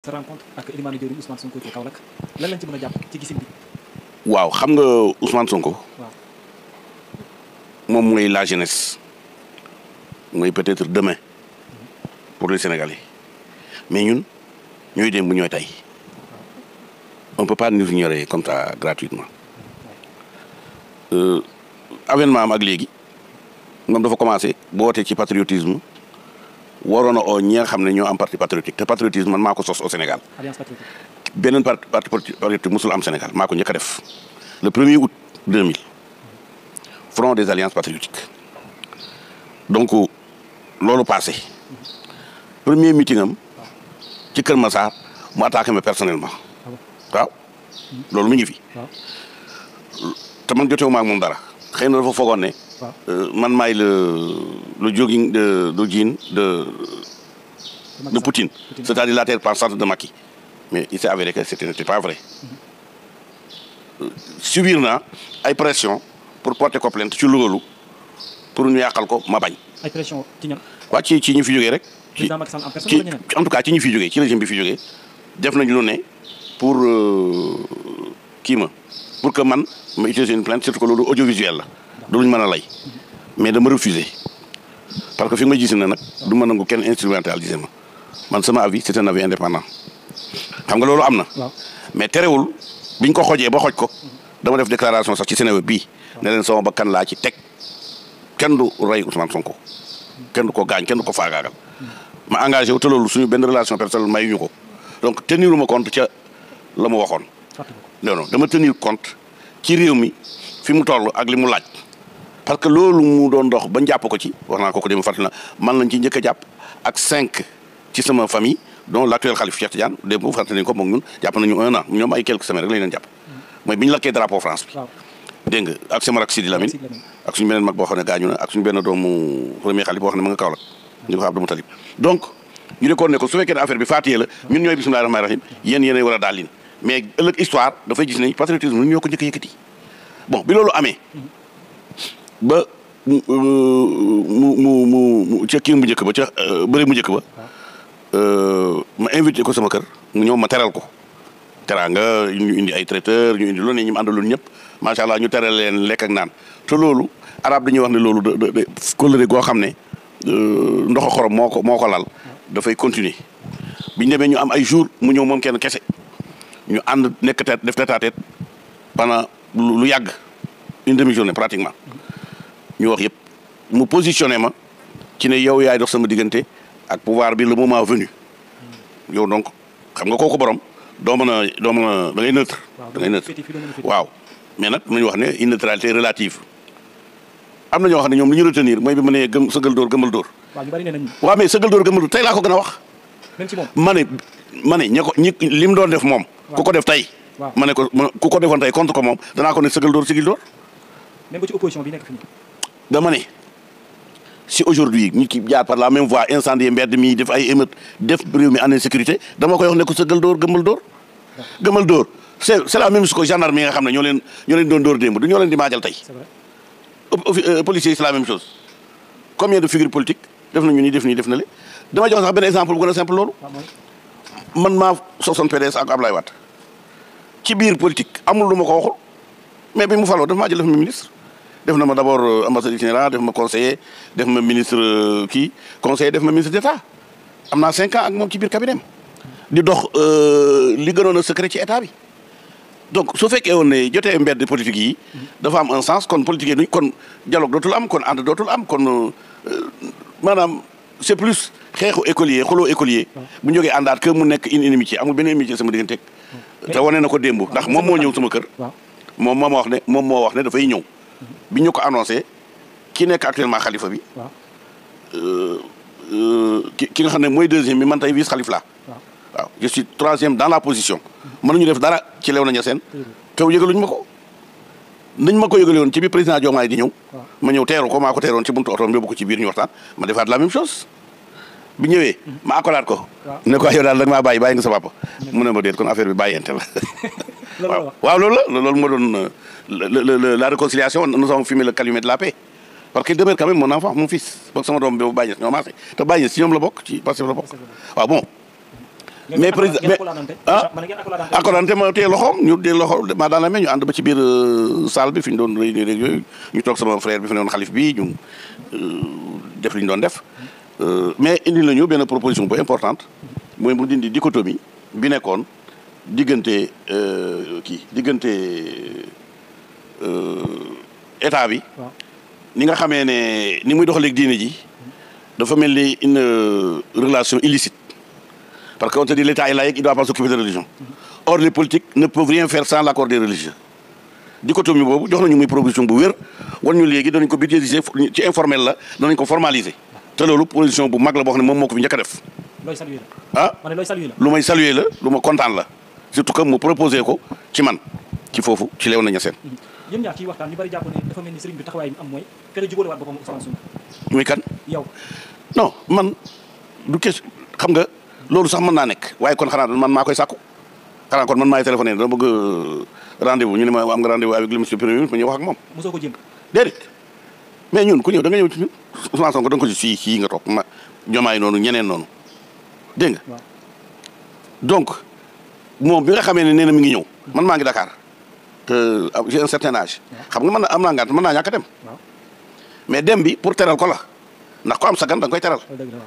sa rencontre ak Elimane Diori Ousmane Sonko ci Kaolack lan lañ ci mën a jàpp ci gisin bi. waaw xam nga Ousmane Sonko. waaw moom mooy la jeunesse mooy peut-être demain pour les Sénégalais mais ñun ñooy dem bu ñooy tey on peut pas nous ignorer comme ça gratuitement. Avènement am ak léegi moom dafa commencé boo wootee ci patriotisme waroon a oo ñi nga xam ne ñoo am parti patriotique te patriotisme man maa ko sos au Sénégal. alliance patriotique. beneen parti patriotique musul am Sénégal maa ko njëkk a def le 1er août 2000 front des alliances patriotiques donc loolu passé premier meeting am ci Kër Massar mu attaqué ma personnellement waaw loolu mi ngi fi te man jotewu ma ak moom dara xëy na dafa foogoon ne man maay le jogging de jean de Poutine c'est-à-dire la tête pensante de Macky mais il s'est avéré que c'était pas vrai subir naa ay pression pour porter ko plainte ci loolu pour ñu yàqal ko ma bañ. ay pression ci ñan. waa ci ñi fi jógee rek. président Macky Sall en personne wala ñeneen. en tout cas ci ñi fi jógee ci régime bi fi jógee def nañu lu ne pour kii ma pour que man ma utiliser une plainte surtout que loolu audiovisuel la. du luñ mën a lay. mais dama refuser parce que fi nga ma gis ne nag du ma nangu kenn instrumentalisé ma man sama avis c'est un avis indépendant xam nga loolu am na. mais terewul biñ ko xojee ba xoj ko dama def déclaration sax ci Sénégal bii ne leen sama bakkan laa ci teg kenn du rey Ousmane Sonko kenn du ko gaañ kenn du ko faagaagal ma engagé wu te loolu suñu benn relation personnelle mayuñu ko donc teniruma compte ca la mu waxoon. non non dama tenir compte ci réew mi fi mu toll ak li mu laaj parce que loolu mu doon dox ba jàpp ko ci wax naa ko dem fàttali na man lañ ci njëkk a jàpp ak 5 ci sama famille dont l'actuel khalife Cheikh Tidiane démb fàttali nañ ko moom ñun jàpp nañu 1 an ñoom ay quelques semaines rek lañ leen jàpp mooy bi ñu lakkee drapeau France bi. dégg nga ak sama rak Sidi Lamine ak suñu beneen mag boo xam ne gaañu na ak suñu benn doomu premier xalif boo xam ne ma nga Kaolack ñu ko Abdou Moutalib donc ñu ne ko ne ko su fekkee ne affaire bi faatiyee la ñun ñooy bismillahi rahmaani rahim yéen yéenay war a daal mais ëllëg histoire dafay gis ne patriotisme ñun ñoo ko njëkk a yëkkati bon bi loolu amee ba mu ca kii bu njëkk ba ca bëri mu njëkk ba ma invité ko sama kër mu ñëw ma teral ko teraanga ñu indi ay traiteur ñu indi lu ne ñu àndaloon ñëpp macha allah ñu teral leen lekk ak naan te loolu arab dañuy wax ne loolu de kóllëre goo xam ne ndox a xorom moo ko lal dafay continuer biñu demee ñu am ay jours mu ñëw moom kenn kese ñu ànd nekk def tête à tête pendant lu yàgg une demi-journée pratiquement ñu wax yëpp mu positionné ma ci ne yow yaay dox sama diggante ak pouvoir bi le moment venu yow donc xam nga kooku borom doo mën a da ngay neutre. da ngay neutre waaw mais nag nañu wax ne une neutralité relative am na ñoo xam ne ñoom li ñu retenir mooy bi ma nee sëgal dóor gëmal dóor. waaw ñu bari nee nañu. waaw mais sëgal dóor gëmal dóor tey laa ko gën a wax. même ci moom ma ne li mu doon def moom. ku ko def tey. waaw ma ne ko ku ko defoon tey contre ko moom danaa ko ne sëgal dóor sigil dóor. même ba ci opposition bi nekk fi nii. dama ne si aujourd'hui nit ki jaar par la même voie incendier mbedd mi def ay émeute def réew mi en insécurité dama koy wax ne ko sëgal dóor gëmal dóor. gëmal dóor c'est la même chose que gendarme yi nga xam ne ñoo leen doon dóor démb du ñoo leen di maajal tey. c'est vrai. policiers c'est la même chose combien de figures politiques def nañu nii def nii def na le dama jox sax benn exemple bu gën a simple loolu. man maa sosoon PDS ak Ablaye Wade ci biir politique amul lu ma ko waxul mais bi mu faloo daf maa jël def ma ministre def na ma d'abord ambassadeur général def ma conseiller def ma ministre conseiller def ma ministre d'État am naa 5 ans ak moom ci biir cabinet di dox li gënoon a secret ci état bi donc su fekkee woon ne jotee mbedd politique yi dafa am un sens kon politique yi kon dialogue dootul am kon ànd dootul am kon maanaam c'est plus xeexu écolier xuloo écolier bu ñu jógee àndaat que mu nekk une inimitié amul benn inimitié sama diggante te wane na ko démb ndax moom moo ñëw sama kër moom moo wax ne dafay ñëw bi ñu ko annoncé ki nekk actuellement xalifa bi ki nga xam ne mooy deuxième bi man tey vice xalif la waaw je suis 3e dans la position mënuñu def dara ci Léona Niassène tew yëgaluñu ma ko nañ ma ko yëgale woon ci biir président Diomaye di ñëw ma ñëw teeru ko maa ko teeroon ci buntu oto yóbbu ko ci biir ñu waxtaan ma defaat la même chose bi ñëwee ma akolaat ko ne ko yow daal da nga maa bàyyi nga sa papa mu ne ma déet kon affaire bi bàyyente la waaw loolu moo doon la réconciliation nous avons fumé le calumet de la paix parce qu'il demeure quand même mon enfant mon fils boog sama doom bi bàyyi ñoo maase te bàyyi si ñoom la bokk ci Pastef la bokk waaw bon mais président accoladante ma téye loxoom ñu téye loxo maa daan la ñu ànd ba ci biir salle bi fi ñu doon réunir rek yooyu ñu toog sama frère bi fi ne woon xalif bi ñu def li ñu doon def mais indi la ñu benn proposition bu importante mooy mu dindi dichotomie bi nekkoon diggante état bi ni nga xamee ne ni muy doxaleeg diine ji dafa mel ni une relation illicite parce que on te dit l'état est laïque, il doit pas s'occuper de religion. Or les politiques ne peuvent rien faire sans l'accord des religieux. Dichotomie boobu jox nañu muy proposition bu wér wan ñu léegi danañ ko budgétiser ci informel la danañ ko formaliser te loolu position bu mag la boo xam ne moom moo ko fi njëkk a def. looy saluer la. ah ma ne looy saluer la. lu may saluer la lu ma kontaan la surtout que mu proposé ko ci man ci foofu ci Léona Niassène. yéen ñaar ciy waxtaan ñu bari jàpp ne dafa mel ni sëriñ bi taxawaay bi am mooy kenn jubóolewaat boppam Ousmane Sonko. muy kan. yow. non man du question xam nga loolu sax mën naa nekk waaye kon xanaa man maa koy sàkku xanaa kon man maay téléphoné dama bëgg rendez-vous ñu ne ma am nga rendez-vous avec le monsieur premier ministre ma ñëw wax ak moom. mosoo ko jéem. déedéet mais ñun ku ñëw da nga ñëw ci ñun Ousmane Sonko da nga ko ci fii nga toog ma jomaay noonu ñeneen noonu dégg nga. donc moom bi nga xamee ne nee na mi ngi ñëw man maa ngi Dakar te j'ai un certain âge xam nga man am naa ngànt mën naa ñàkk a dem mais dem bi pour teral ko la ndax ko am sa gan da nga koy teral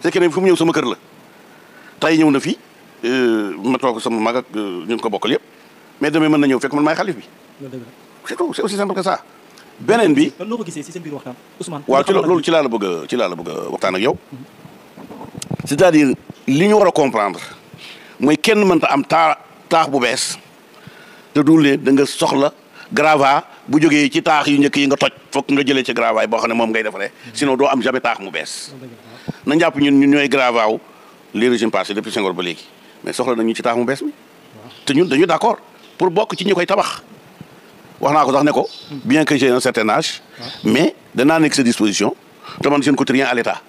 c'est que ne fu mu ñëw sama kër la tey ñëw na fi ma toog sama mag ak ñu ko bokkal yëpp mais demee mën na ñëw fekk man maay xalif bi c'est tout c'est aussi simple que ça beneen bi loo ko gisee ci seen biir waxtaan Ousmane waaw ci loolu ci laa la bëgg a waxtaan ak yow c'est-à-dire li ñu war a comprendre mooy kenn mënta am taax bu bees te dul ne da nga soxla gravat bu jógee ci taax yu njëkk yi nga toj fokk nga jëlee ci gravat boo xam ne moom ngay defaree sinon doo am jamais taax mu bees na jàpp ñun ñooy gravat wu les régimes passés depuis Senghor ba léegi mais soxla nañu ci taax mu bees mi te ñun dañu d'accord pour bokk ci ñi koy tabax wax naa ko sax ne ko bien que j'ai un certain âge mais danaa nekk sa disposition te man je ne coûte rien à l'État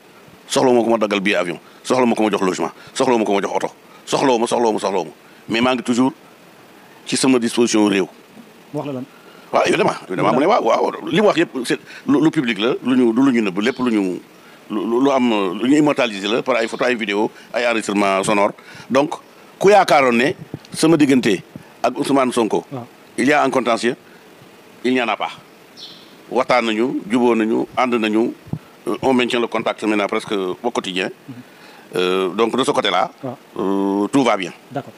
soxla ma ko ma daggal billet avion soxla ma ko ma jox logement soxla ma ko ma jox oto soxla ma mais maa ngi toujours ci sama disposition réew. wax la lan. waaw évidemment mu ne waaw li mu wax yëpp c'est lu public la lu ñu nëbb lépp lu ñu immortaliser la par ay photo ay vidéo ay enregistrement sonore donc ku yaakaaroon ne sama diggante ak Ousmane Sonko. il y a un contentieux il n'y en a pas waxtaan nañu juboo nañu ànd nañu on maintient le contact maintenant presque au quotidien donc de ce côté-là tout va bien. D'accord.